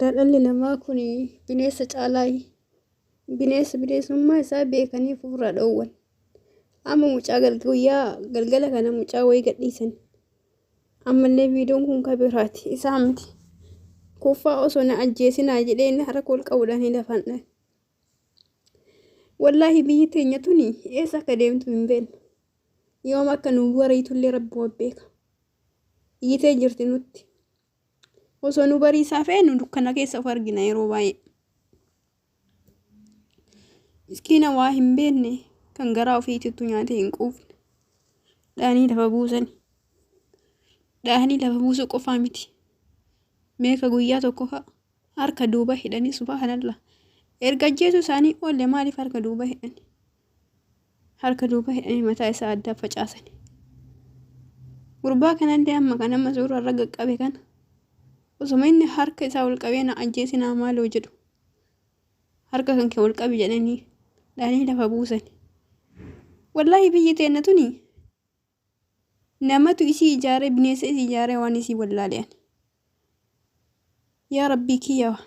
Adaa dhalli namaa kun bineensa caalaayi. Bineensa bineensummaa isaa beekanii ofirraa dhoowwan. Amma mucaa guyyaa galgala kana mucaa wayii gadhiisan. Ammallee viidiyoon kun kan biraati isaa miti. Kuffaa osoo na ajjeesinaa jedhee inni harka ol qabuudhaan lafaan dhahe. Wallaahi biyyi teenya tuni eessa akka deemtu hin beeknu. Yoom akka nu bariitullee Rabbuma beeka. Iyyitee jirti nutti. Osoo nu bariisaa feenu dukkana keessa of argina yeroo baay'ee. Miskiina waa hin beekne kan garaa ofiitittu nyaatee hin quufne. Dhahanii lafa buusani. Dhahanii lafa buusuu qofaa miti. Meeqa guyyaa tokko fa'a harka duuba hidhanii subhaanallah. Erga ajjeesuu isaanii oolle maaliif harka duuba hidhani? Harka duuba hidhanii mataa isaa addaa facaasani. Gurbaa kanallee amma kan amma suuraa irra qaqqabe kana osuma inni harka isaa ol qabee na ajjeesinaa maaloo jedhu harka kan kee ol qabi jedhanii dhahanii lafa buusani. Wallaahi biyyi teenna tuni namatu isii ijaaree bineensa isii ijaaree waan isii wallaale ani. Yaa Rabbii kiyya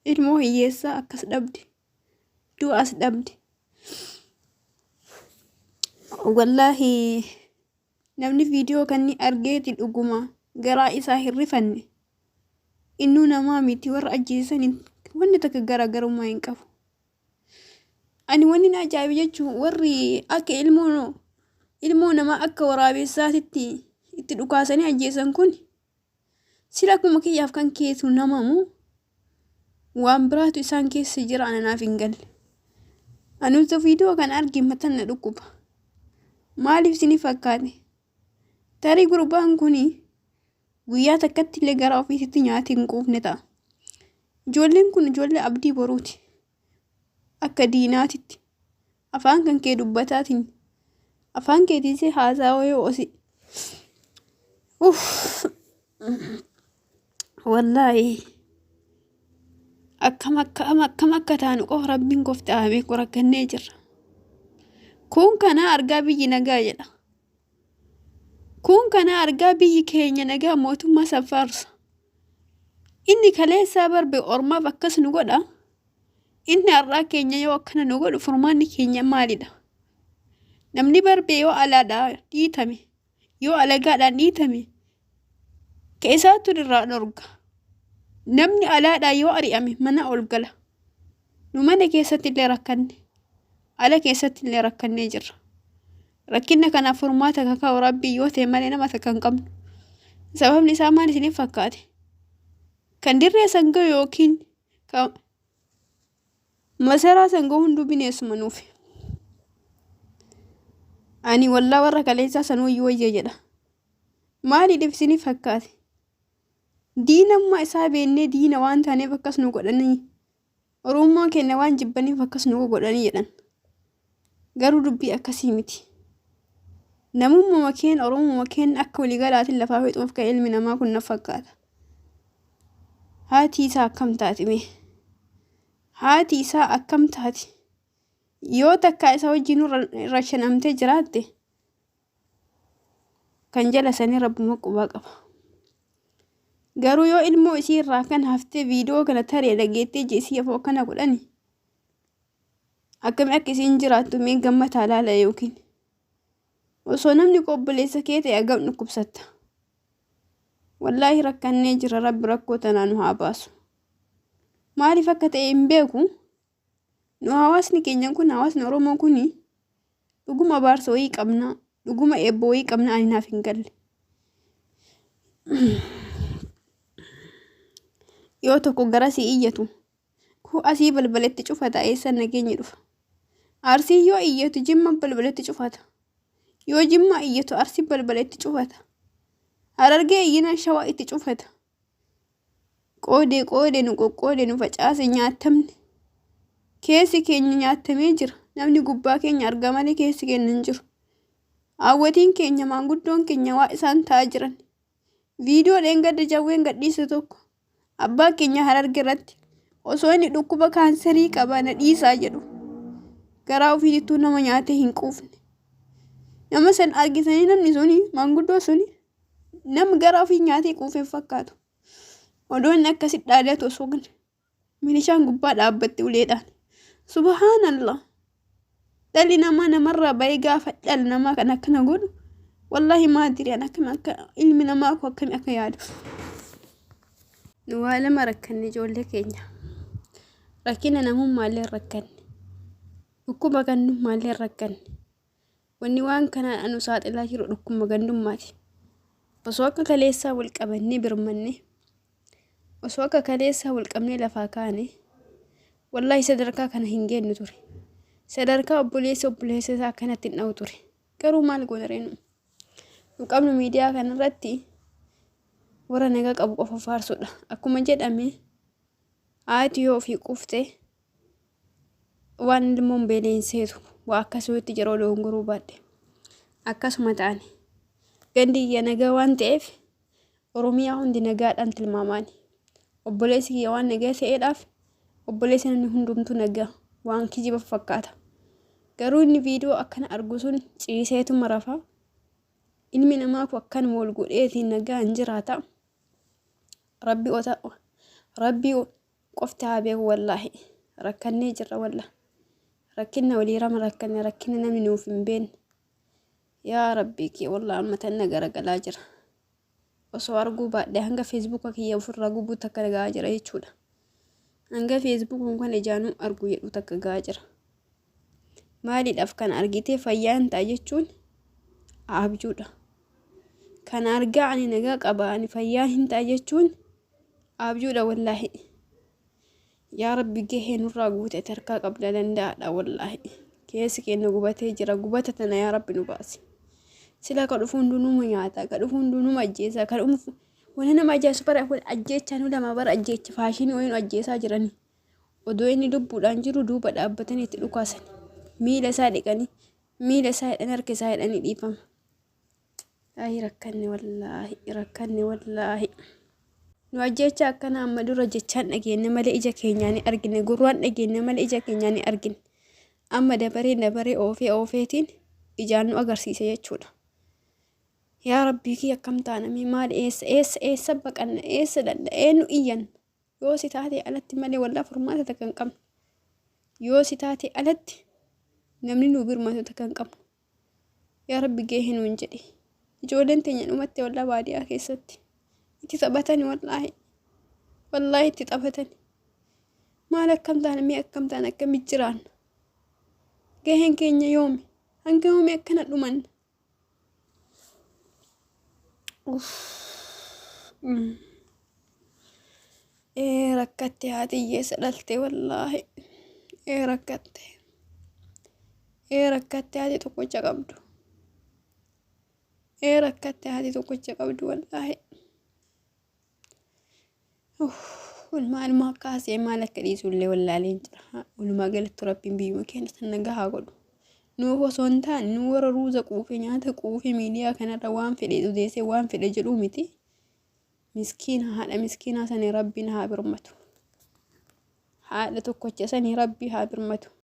ilmoo hiyyeessaa akkas dhabde du'as dhabde. Wallaahi namni viidiyoo kanni argeeti dhuguma garaa isaa hin rifanne innuu namaa miti warra ajjeesaniin wanni takka garaagarummaa hin qabu. Ani wanni na ajaa'ibe jechuun warri akka ilmoo ilmoo namaa akka waraabessaatitti itti dhukaasanii ajjeesan kun sila akkuma kiyyaaf kan keetu namamu waan biraatu isaan keessa jira ana naaf hin galle. Ani utuu viidiyoo kana arge matan na dhukkuba. Maaliif isinii fakkaate? Tarii gurbaan kun guyyaa takkatti illee gara ofiisitti nyaatee hin quufne ta'a. Ijoolleen kun ijoollee abdii boruuti. Akka diinaatitti afaan kan kee dubbataatiin afaan keetiin si haasawaa yoo osi. Uff. Wallaahi akkam akkam akkam akka taanu qofa rabbiin gooftaa haa beeku rakkannee jirra. Kun kana argaa biyyi nagaa jedha. Kun kana argaa biyyi keenya nagaa mootummaa san faarsa. Inni kaleessaa barbe ormaaf akkas nu godha. Inni har'aa keenya yoo akkana nu godhu furmaanni keenya maalidha? Namni barbe yoo alaadhaa dhiitame, yoo alagaadhaan dhiitame, ka isaatu irraa dhorga. Namni alaadhaa yoo ari'ame mana ol gala. Nu mana keessatti illee rakkanne, ala keessatti illee rakkannee jirra. Rakkinna kanaaf furmaata ka kaa'u Rabbii yoo ta'e malee nama takka hin qabnu. Sababni isaa maal isiniif fakkaate? Kan dirree san gahu yookiin kan masaraa san gahu hunduu bineensuma nuufi. Ani wallaa warra kaleessaa sanuu iyyuu wayya jedha. Maaliif isiniif fakkaate? Diinammaa isaa beennee diina waan taaneef akkas nu godhanii. Oromummaa keenya waan jibbaniif akkas nu godhanii jedhan. Garuu dubbii akkasii miti. Namummaa keenya Oromummaa keenya akka waliigalaatiin lafaa fixuuf ka'e ilmi namaa kun na fakkaata. Haati isaa akkam taati mee? Haati isaa akkam taati? Yoo takkaa isa wajjin rashanamtee jiraatte kan jala sanii rabbuma qubaa qaba. Garuu yoo ilmoo isii irraa kan haftee viidiyoo kana taree dhageettee ija isii afoo akkana godhani akkami akka isiin jiraattu mee gammataa laala yookiin osoo namni koo obboleessa kee ta'e hagam dhukkubsatta. Wallaahi rakkannee jira rabbi rakkoo tanaa nu haa baasu. Maaliif akka ta'e hin beeku. Nu hawaasni keenya kun hawaasni Oromoo kun dhuguma abaarsa wayii qabna dhuguma eebba wayii qabna ani naaf hin galle. Yoo tokko garasii iyyatu kuu asii balbalatti cufata eessan nageenyi dhufa. Arsii yoo iyyatu jimma balbalatti cufata. Yoo jimma iyyatu arsii balbalatti cufata. Harargee iyyinaan shawaa itti cufata. Qoodee qoodee nu qoqqoodee nu facaase nyaatamne. Keessi keenya nyaatamee jira. Namni gubbaa keenya arga malee keessi keenya hin jiru. Haawwatiin keenya maanguddoon keenya waa isaan ta'aa jiran. Viidiyoo dheengadda jawween gadhiise tokko abbaa keenya Hararge irratti osoo inni dhukkuba kaansarii qaba na dhiisaa jedhu garaa ofiitittuu nama nyaatee hin quufne. Nama san argitanii namni suni maanguddoo suni Nama gara ofii nyaatee quufe hin fakkaatu. Odoo inni akkasi dhaadatu osoo milishaan gubbaa dhaabbatti uleedhaan. Subhaanallah. Dhalli namaa namarraa bahee gaafa dhala namaa kan akkana godhu, wallaahi maadiri an akkami akka ilmi namaa kun akkami akka yaadu. Nu waa lama rakkanne, ijoollee keenya. Rakkina namummaallee rakkanne. Dhukkuba gandummaallee rakkanne. Wanni waan kanaan anu saaxilaa jiru dhukkuba gandummaati. Osoo akka kaleessaa wal qabannee birmanne, osoo akka kaleessaa wal qabnee lafaa kaane, wallaahi sadarkaa kana hin geennu ture. Sadarkaa obboleessa obboleessa isaa akkanatti hin dha'u ture. Garuu maal goona ree nu? Nu qabnu miidiyaa kanarratti warra nagaa qabu qofa faarsuudha. Akkuma jedhame, haati yoo ofii quufte waan ilmoon beeleen seetu waa akkasutti yeroo dogongoruu baadhe. Akkasuma ta'ani. Gandi kiyya nagaa waan ta'eef Oromiyaa hundi nagaadhaan tilmaamaani. Obboleessi kiyya waan nagaa ta'eedhaaf obboleessi namni hundumtuu nagaa waan kijiba fakkaata. Garuu inni viidiyoo akkana argu sun ciiseetuma rafa. Ilmi namaa kun akkanuma wal godheetiin nagaan jiraata. Rabbi ota Rabbi qofti haa beeku wallaahi. Rakkannee jirra wallah. Rakkinna walii rama rakkanne, rakkina namni nuuf hin beekne. Yaa Rabbii kee, wallah amma tanna garagalaa jira. Osoo arguu baadhee hanga Feesbuuka kiyya ofirraa gubuu takka gahaa jira jechuudha. Hanga Feesbuukuun kan ijaanuu argu jedhu takka gahaa jira. Maaliidhaaf kana argitee fayyaan ta'a jechuun abjuudha. Kana argaa ani nagaa qaba, ani fayyaa hin ta'a jechuun abjuudha wallaahi. Yaa Rabbi, gahee nurraa guute tarkaa qabda, danda'aadha wallaahi. Keessi keenya gubatee jira, gubata tana yaa Rabbi nu baasi. Sila ka dhufu hunduu numa nyaata, ka dhufu hunduu numa ajjeesa, ka dhufu wani nama ajjeesu bara ajjeechaa nu lama bara ajjeecha faashinii wayii nu ajjeesaa jirani. Odoo inni lubbuudhaan jiru duuba dhaabbatanii itti dhukaasan. Miila isaa dhiqanii, miila isaa hidhanii, harka isaa hidhanii dhiifama. Ayi rakkanne wallaahi, rakkanne wallaahi. Nu ajjeecha akkana amma dura jechaan dhageenye malee ija keenyaan ni argine, gurraan dhageenye malee ija keenyaan ni argine. Amma dabaree dabaree oofee oofeetiin ijaan nu agarsiise jechuudha. Yaa Rabbii kiyya, akkam taanamee? Maal, eessa eessa eessa baqanna? Eessa dhaqna? Eenyu iyyan? Yoo si taate alatti malee wallaa furmaata takka hin qabnu. Yoo si taate alatti namni nu birmatu takka hin qabnu. Yaa Rabbi, gahee nuun jedhi. Ijoolleen teenya dhumatte wallaa baadiyyaa keessatti. Itti taphatani wallaahi. Wallaahi itti taphatani. Maal, akkam taana mee? Akkam taana? Akkamitti jiraanna? Gaheen keenya yoomi? Hanga yoomi akkana dhumanna? Uff. Ee rakkatte haati hiyyeessa dhalte wallaahi. Ee rakkatte. Ee rakkatte haati tokkicha qabdu. Ee rakkatte haati tokkicha qabdu wallaahi. Walumaa akka haasa'e maal akka dhiisu illee wallaaleen jira. Walumaa galatti Rabbiin biyyuma keenya san nagaa haa godhu. Nuuf osoo hin taane, nu warra ruuza quufe, nyaata quufe, miidiyaa kanarra waan fedhe odeessee waan fedhe jedhuu miti. Miskiina, haadha miskiinaa sanii Rabbiin haa birmatu. Haadha tokkocha sanii Rabbii haa birmatu.